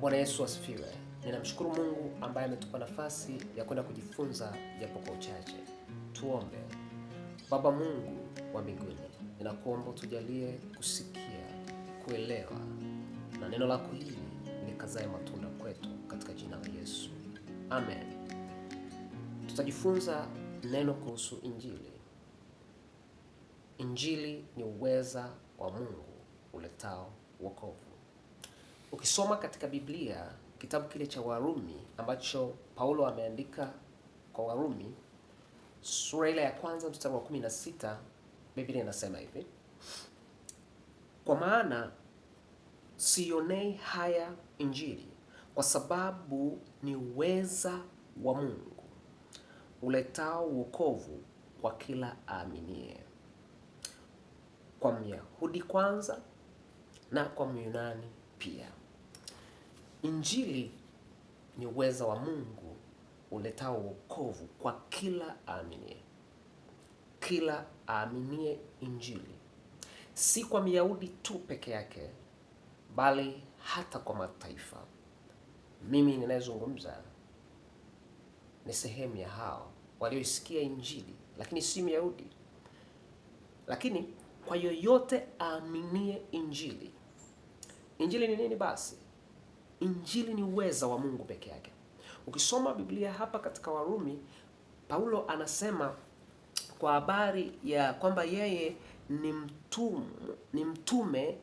Bwana Yesu asifiwe. Ninamshukuru Mungu ambaye ametupa nafasi ya kwenda kujifunza japo kwa uchache. Tuombe. Baba Mungu wa mbinguni, ninakuomba utujalie kusikia, kuelewa na neno lako hili likazae matunda kwetu katika jina la Yesu. Amen. Tutajifunza neno kuhusu Injili. Injili ni uweza wa Mungu uletao wokovu. Ukisoma katika Biblia kitabu kile cha Warumi ambacho Paulo ameandika kwa Warumi sura ile ya kwanza mstari wa 16, Biblia inasema hivi: kwa maana sionei haya Injili, kwa sababu ni uweza wa Mungu uletao wokovu kwa kila aaminie, kwa Myahudi kwanza na kwa Myunani pia. Injili ni uweza wa Mungu uletao wokovu kwa kila aaminie. Kila aaminie Injili, si kwa Myahudi tu peke yake, bali hata kwa mataifa. Mimi ninayezungumza ni sehemu ya hao walioisikia Injili, lakini si Myahudi. Lakini kwa yoyote aaminie Injili. Injili ni nini basi? Injili ni uweza wa Mungu peke yake. Ukisoma Biblia hapa katika Warumi, Paulo anasema kwa habari ya kwamba yeye ni mtume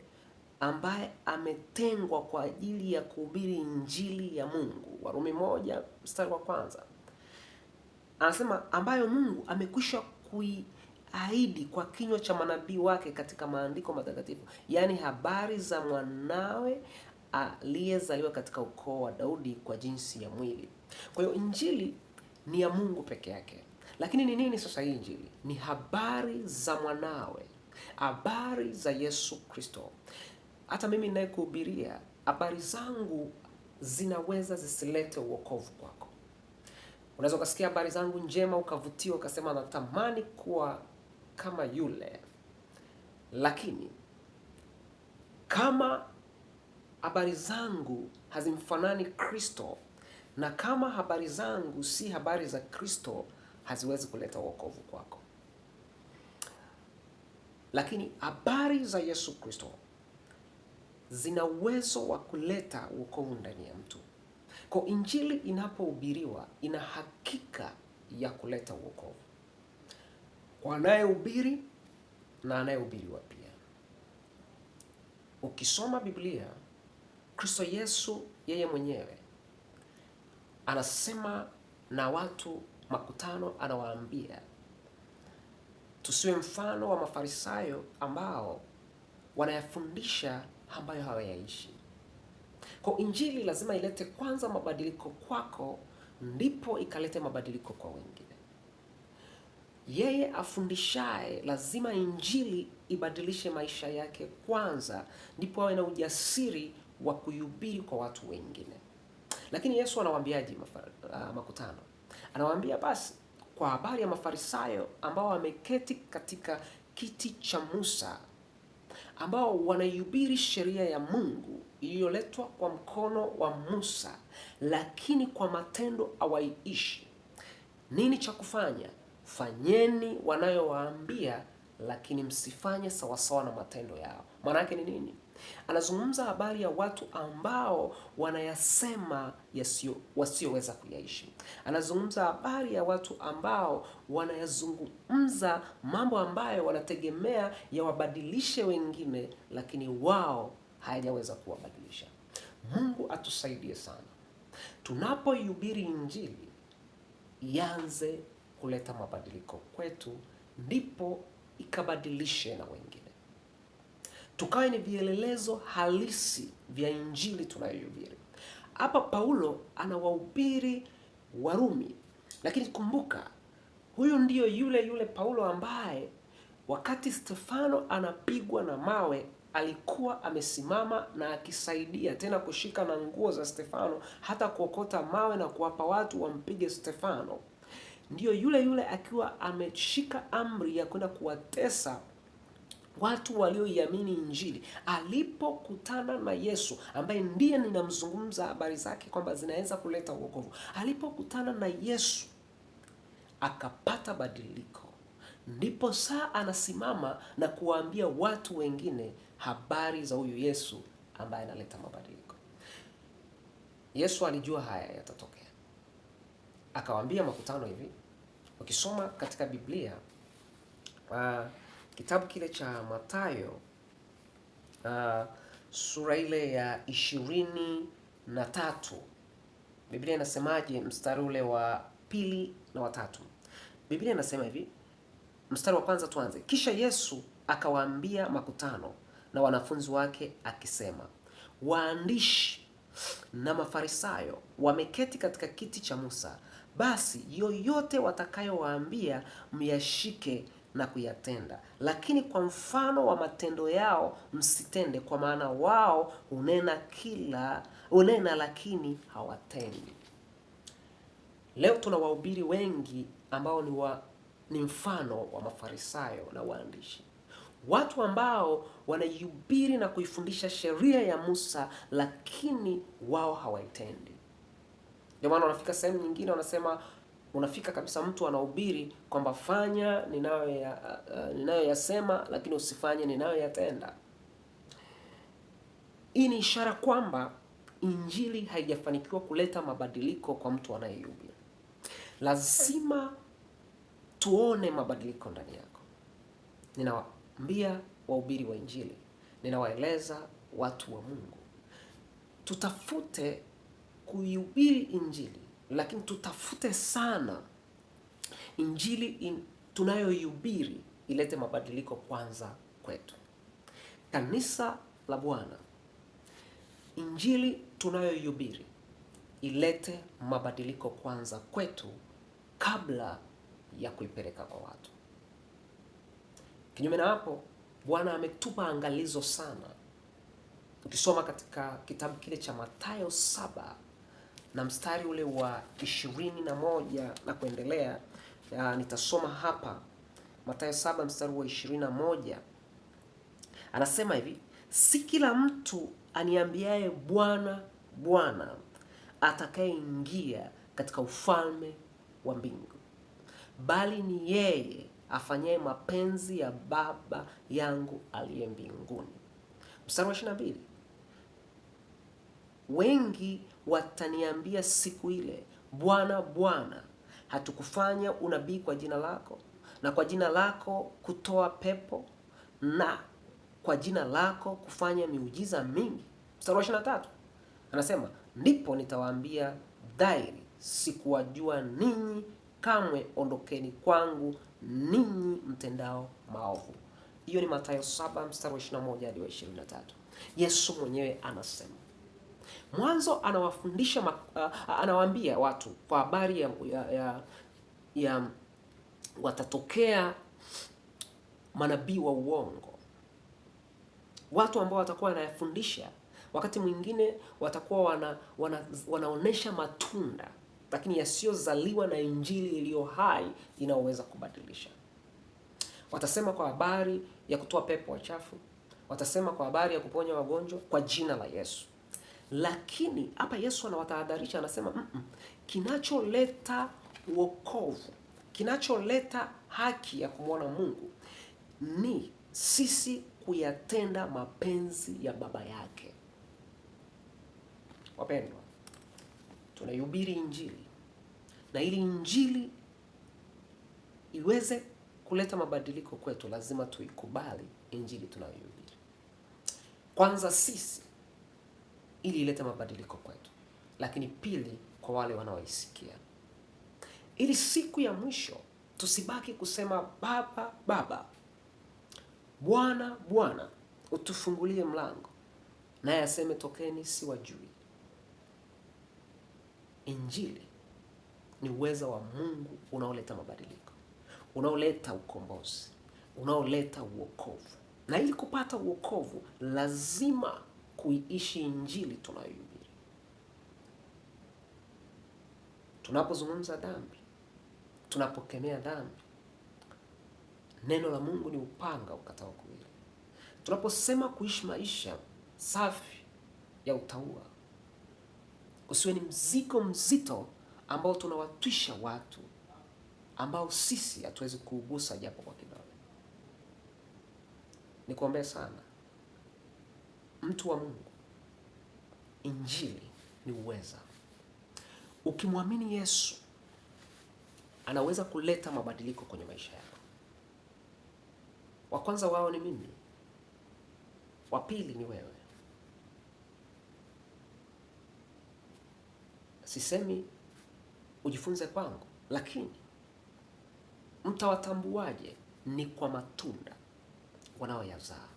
ambaye ametengwa kwa ajili ya kuhubiri Injili ya Mungu. Warumi 1 mstari wa kwanza. Anasema ambayo Mungu amekwisha kuiahidi kwa kinywa cha manabii wake katika maandiko matakatifu, yaani habari za mwanawe aliyezaliwa katika ukoo wa Daudi kwa jinsi ya mwili. Kwa hiyo Injili ni ya Mungu peke yake. Lakini ni nini sasa hii Injili? Ni habari za mwanawe, habari za Yesu Kristo. Hata mimi ninayekuhubiria, habari zangu zinaweza zisilete wokovu kwako. Unaweza ukasikia habari zangu njema ukavutiwa ukasema natamani kuwa kama yule. Lakini kama habari zangu hazimfanani Kristo, na kama habari zangu si habari za Kristo, haziwezi kuleta wokovu kwako. Lakini habari za Yesu Kristo zina uwezo wa kuleta wokovu ndani ya mtu. Kwa Injili inapohubiriwa ina hakika ya kuleta wokovu kwa anayehubiri na anayehubiriwa pia. Ukisoma Biblia, Kristo Yesu yeye mwenyewe anasema na watu makutano, anawaambia tusiwe mfano wa Mafarisayo ambao wanayafundisha ambayo hawayaishi. Kwa Injili lazima ilete kwanza mabadiliko kwako, ndipo ikalete mabadiliko kwa wengine. Yeye afundishaye lazima Injili ibadilishe maisha yake kwanza, ndipo awe na ujasiri wa kuihubiri kwa watu wengine. Lakini Yesu anawaambiaje makutano? Anawaambia basi kwa habari ya Mafarisayo ambao wameketi katika kiti cha Musa, ambao wanaihubiri sheria ya Mungu iliyoletwa kwa mkono wa Musa, lakini kwa matendo hawaiishi. Nini cha kufanya? Fanyeni wanayowaambia, lakini msifanye sawasawa na matendo yao. Maana yake ni nini? Anazungumza habari ya watu ambao wanayasema wasioweza kuyaishi. Anazungumza habari ya watu ambao wanayazungumza mambo ambayo wanategemea yawabadilishe wengine, lakini wao hayajaweza kuwabadilisha. Mungu atusaidie sana. Tunapoihubiri Injili, ianze kuleta mabadiliko kwetu, ndipo ikabadilishe na wengine. Tukawe ni vielelezo halisi vya Injili tunayohubiri. Hapa Paulo anawahubiri Warumi, lakini kumbuka huyu ndiyo yule yule Paulo ambaye wakati Stefano anapigwa na mawe alikuwa amesimama na akisaidia tena kushika na nguo za Stefano, hata kuokota mawe na kuwapa watu wampige Stefano. Ndiyo yule yule akiwa ameshika amri ya kwenda kuwatesa watu walioiamini Injili, alipokutana na Yesu ambaye ndiye ninamzungumza habari zake kwamba zinaweza kuleta wokovu, alipokutana na Yesu akapata badiliko, ndipo saa anasimama na kuwaambia watu wengine habari za huyu Yesu ambaye analeta mabadiliko. Yesu alijua haya yatatokea, akawaambia makutano hivi. Ukisoma katika Biblia kitabu kile cha Mathayo sura ile ya 23, Biblia inasemaje? Mstari ule wa 2 na wa 3, Biblia inasema hivi, mstari wa kwanza tuanze. Kisha Yesu akawaambia makutano na wanafunzi wake akisema, waandishi na Mafarisayo wameketi katika kiti cha Musa, basi yoyote watakayowaambia myashike na kuyatenda, lakini kwa mfano wa matendo yao msitende, kwa maana wao hunena lakini hawatendi. Leo tuna wahubiri wengi ambao ni mfano wa Mafarisayo na waandishi, watu ambao wanaihubiri na kuifundisha sheria ya Musa, lakini wao hawaitendi. Ndio maana wanafika sehemu nyingine wanasema, unafika kabisa mtu anahubiri kwamba fanya ninayoyasema, lakini usifanye ninayoyatenda. Hii ni ishara kwamba Injili haijafanikiwa kuleta mabadiliko kwa mtu anayehubiri. Lazima tuone mabadiliko ndani yako. Ninawaambia wahubiri wa Injili, ninawaeleza watu wa Mungu, tutafute kuihubiri Injili, lakini tutafute sana Injili tunayoihubiri ilete mabadiliko kwanza kwetu. Kanisa la Bwana, Injili tunayoihubiri ilete mabadiliko kwanza kwetu kabla ya kuipeleka kwa watu. Kinyume na hapo, Bwana ametupa angalizo sana. Ukisoma katika kitabu kile cha Mathayo 7 na mstari ule wa 21 na kuendelea, nitasoma hapa Mathayo 7 mstari wa 21. Anasema hivi, si kila mtu aniambiaye Bwana, Bwana atakayeingia katika ufalme wa mbingu, bali ni yeye afanyaye mapenzi ya Baba yangu aliye mbinguni. Mstari wa 22, wengi wataniambia siku ile, Bwana, Bwana, hatukufanya unabii kwa jina lako, na kwa jina lako kutoa pepo, na kwa jina lako kufanya miujiza mingi? Mstari wa 23 anasema, ndipo nitawaambia dhahiri, sikuwajua ninyi kamwe, ondokeni kwangu ninyi mtendao maovu. Hiyo ni Mathayo 7 mstari wa 21 hadi wa 23. Yesu mwenyewe anasema mwanzo anawafundisha, anawaambia watu kwa habari ya watatokea manabii wa uongo, watu ambao watakuwa wanayafundisha, wakati mwingine watakuwa wanaonesha matunda lakini yasiyozaliwa na Injili iliyo hai inayoweza kubadilisha. Watasema kwa habari ya kutoa pepo wachafu, watasema kwa habari ya kuponya wagonjwa kwa jina la Yesu. Lakini hapa Yesu anawatahadharisha, anasema kinacholeta wokovu, kinacholeta haki ya kumwona Mungu ni sisi kuyatenda mapenzi ya Baba yake. Wapendwa, tunaihubiri Injili, na ili Injili iweze kuleta mabadiliko kwetu, lazima tuikubali Injili tunayoihubiri kwanza sisi, ili ilete mabadiliko kwetu, lakini pili kwa wale wanaoisikia, ili siku ya mwisho tusibaki kusema Baba, Baba, Bwana, Bwana, utufungulie mlango, naye aseme tokeni, siwajui. Injili ni uweza wa Mungu unaoleta mabadiliko, unaoleta ukombozi, unaoleta uokovu. Na ili kupata uokovu lazima kuiishi Injili tunayohubiri. Tunapozungumza dhambi, tunapokemea dhambi, neno la Mungu ni upanga ukatao kuwili. Tunaposema kuishi maisha safi ya utauwa, usiwe ni mzigo mzito ambao tunawatwisha watu ambao sisi hatuwezi kuugusa japo kwa kidole. Nikuombee sana, mtu wa Mungu, Injili ni uweza. Ukimwamini Yesu anaweza kuleta mabadiliko kwenye maisha yako. Wa kwanza wao ni mimi, wa pili ni wewe. Sisemi ujifunze kwangu, lakini mtawatambuaje? Ni kwa matunda wanaoyazaa.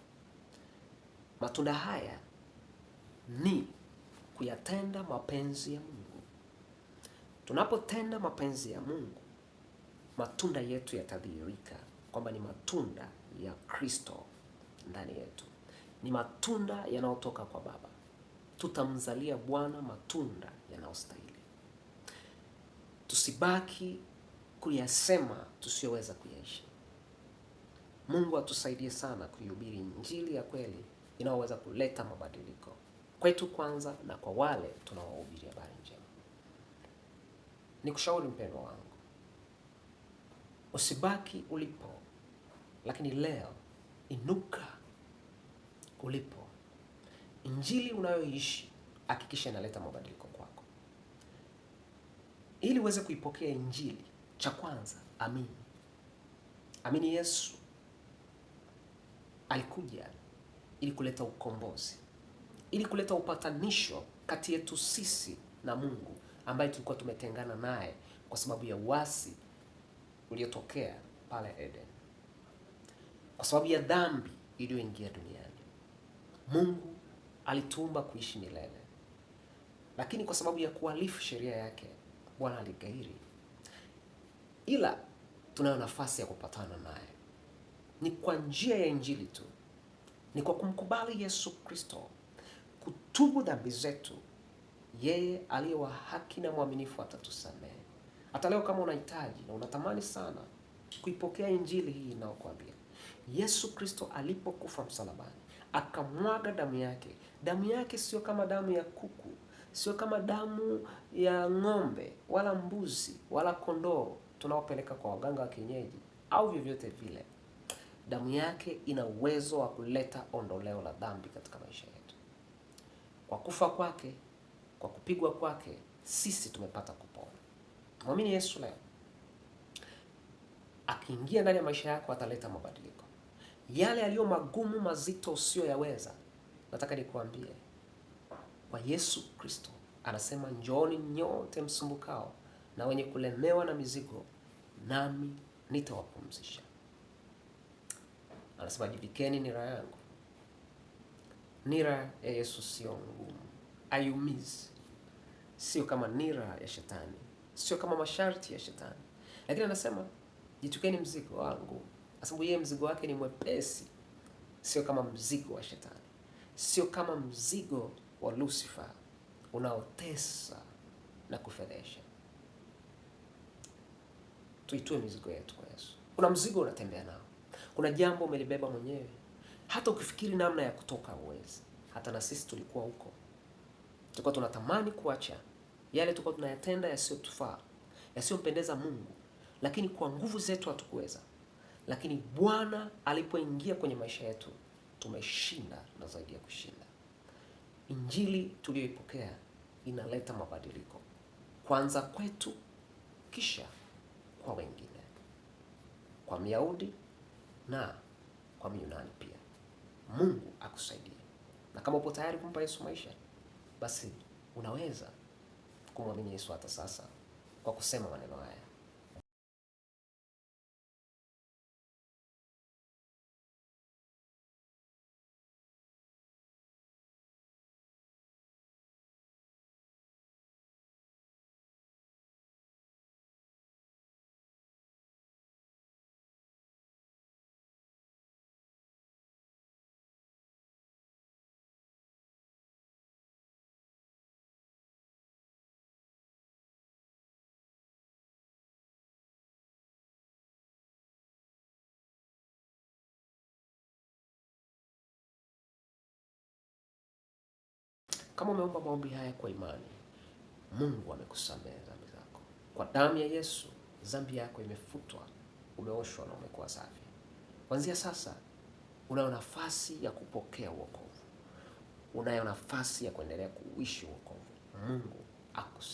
Matunda haya ni kuyatenda mapenzi ya Mungu. Tunapotenda mapenzi ya Mungu, matunda yetu yatadhihirika kwamba ni matunda ya Kristo ndani yetu, ni matunda yanayotoka kwa Baba. Tutamzalia Bwana matunda yanayostahili. Tusibaki kuyasema tusiyoweza kuyaishi. Mungu atusaidie sana kuihubiri Injili ya kweli inayoweza kuleta mabadiliko kwetu kwanza na kwa wale tunaohubiri habari njema. Nikushauri mpendwa wangu, usibaki ulipo, lakini leo inuka ulipo. Injili unayoishi hakikisha inaleta mabadiliko kwako. Ili uweze kuipokea Injili, cha kwanza amini. Amini Yesu alikuja ili kuleta ukombozi, ili kuleta upatanisho kati yetu sisi na Mungu ambaye tulikuwa tumetengana naye kwa sababu ya uasi uliotokea pale Eden, kwa sababu ya dhambi iliyoingia duniani. Mungu alituumba kuishi milele, lakini kwa sababu ya kuhalifu sheria yake Bwana aligairi. Ila tunayo nafasi ya kupatana naye ni kwa njia ya Injili tu, ni kwa kumkubali Yesu Kristo, kutubu dhambi zetu. Yeye aliye wa haki na mwaminifu atatusamehe. Hata leo kama unahitaji na unatamani sana kuipokea Injili hii inayokuambia Yesu Kristo alipokufa msalabani akamwaga damu yake. Damu yake sio kama damu ya kuku, sio kama damu ya ng'ombe wala mbuzi wala kondoo tunaopeleka kwa waganga wa kienyeji au vyovyote vile. Damu yake ina uwezo wa kuleta ondoleo la dhambi katika maisha yetu. Kwa kufa kwake, kwa kupigwa kwake, sisi tumepata kupona. Mwamini Yesu leo. Akiingia ndani ya maisha yako ataleta mabadiliko. Yale yaliyo magumu mazito usiyoyaweza, nataka nikuambie, kwa Yesu Kristo anasema, njooni nyote msumbukao na wenye kulemewa na mizigo, nami nitawapumzisha. Anasema jivikeni nira yangu. Nira ya Yesu sio ngumu, haiumizi, sio kama nira ya shetani, sio kama masharti ya shetani. Lakini anasema jitukeni mzigo wangu, kwa sababu yeye mzigo wake ni mwepesi, sio kama mzigo wa shetani, sio kama mzigo wa Lucifer unaotesa na kufedhesha. Tuitue mizigo yetu kwa Yesu. Kuna mzigo unatembea nao, kuna jambo umelibeba mwenyewe, hata ukifikiri namna ya kutoka huwezi. Hata na sisi tulikuwa huko, tulikuwa tunatamani kuacha yale tulikuwa tunayatenda yasiyotufaa, yasiyompendeza Mungu, lakini kwa nguvu zetu hatukuweza. Lakini Bwana alipoingia kwenye maisha yetu tumeshinda na zaidi ya kushinda. Injili tuliyoipokea inaleta mabadiliko, kwanza kwetu, kisha kwa wengine, kwa Myahudi na kwa Myunani pia. Mungu akusaidie, na kama upo tayari kumpa Yesu maisha, basi unaweza kumwamini Yesu hata sasa kwa kusema maneno haya. Kama umeomba maombi haya kwa imani, Mungu amekusamehe dhambi zako. Kwa damu ya Yesu, dhambi yako imefutwa, umeoshwa na umekuwa safi. Kuanzia sasa unayo nafasi ya kupokea wokovu, unayo nafasi ya kuendelea kuishi wokovu. Mungu akusaidie.